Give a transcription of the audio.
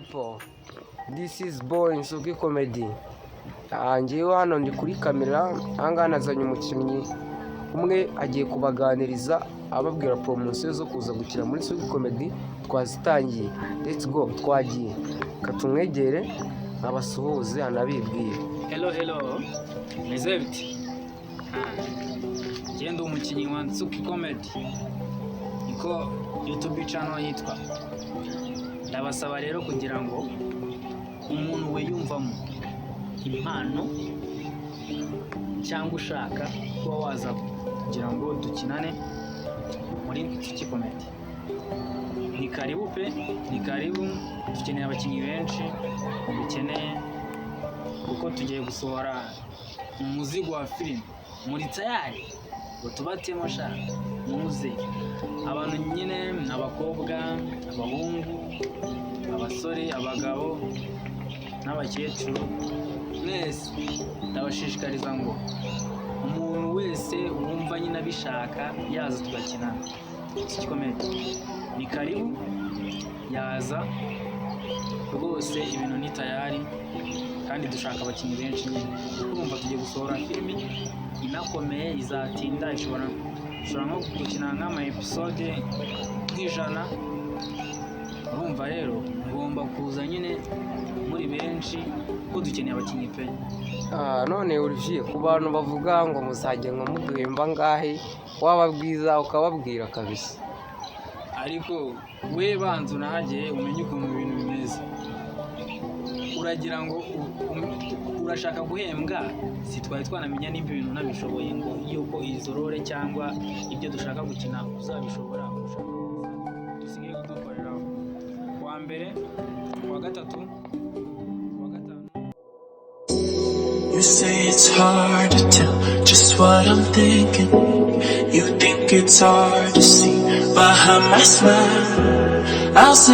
people? This is Boy Nsuki Comedy. Njyewe hano ndi kuri kamera, ahangaha nazanye umukinnyi umwe, agiye kubaganiriza ababwira poromosiyo zo kuza gukina muri Nsuki Comedy twazitangiye. Let's go, twagiye. Reka tumwegere abasuhuze anabibwire. Hello, hello, meze bite? Njye ndi umukinnyi wa Nsuki Comedy, niko YouTube channel yitwa. Ndabasaba rero kugira ngo umuntu wiyumvamo impano cyangwa ushaka kuba waza kugira ngo dukinane muri Nsuki Comedy, ni karibu pe, ni karibu. Dukeneye abakinnyi benshi, dukeneye kuko tugiye gusohora umuzigo wa filime muri tayari ngo tubatemo sha. Muze abantu nyine, abakobwa, abahungu, abasore, abagabo n'abakecuru, mwese ndabashishikariza ngo umuntu wese wumva nyine abishaka yaza tugakinana iki Comedy. Ni karibu, yaza rwose, ibintu ni tayari kandi dushaka abakinnyi benshi nyine. Urumva tugiye gusohora filimi inakomeye, izatinda, ishobora nko gukina nk'ama episode nk'100. Urumva rero mugomba kuza nyine muri benshi kuko dukeneye abakinnyi pe. None Olivier, ku bantu bavuga ngo muzajya ngo muduhemba angahe, wababwiza ukababwira kabisa. Ariko we banza unahagere umenye ukuntu ibintu bimeze. Uragira ngo urashaka guhembwa, si twari twanamenya nimba ibintu unabishoboye, ngo yuko izo role cyangwa ibyo dushaka gukina uzabishobora. Ushaka dusigaye kudukoreraho kuwa mbere, kuwa gatatu, kuwa gatanu. You say it's hard to tell just what I'm thinking. You think it's hard to see behind my smile. I'll say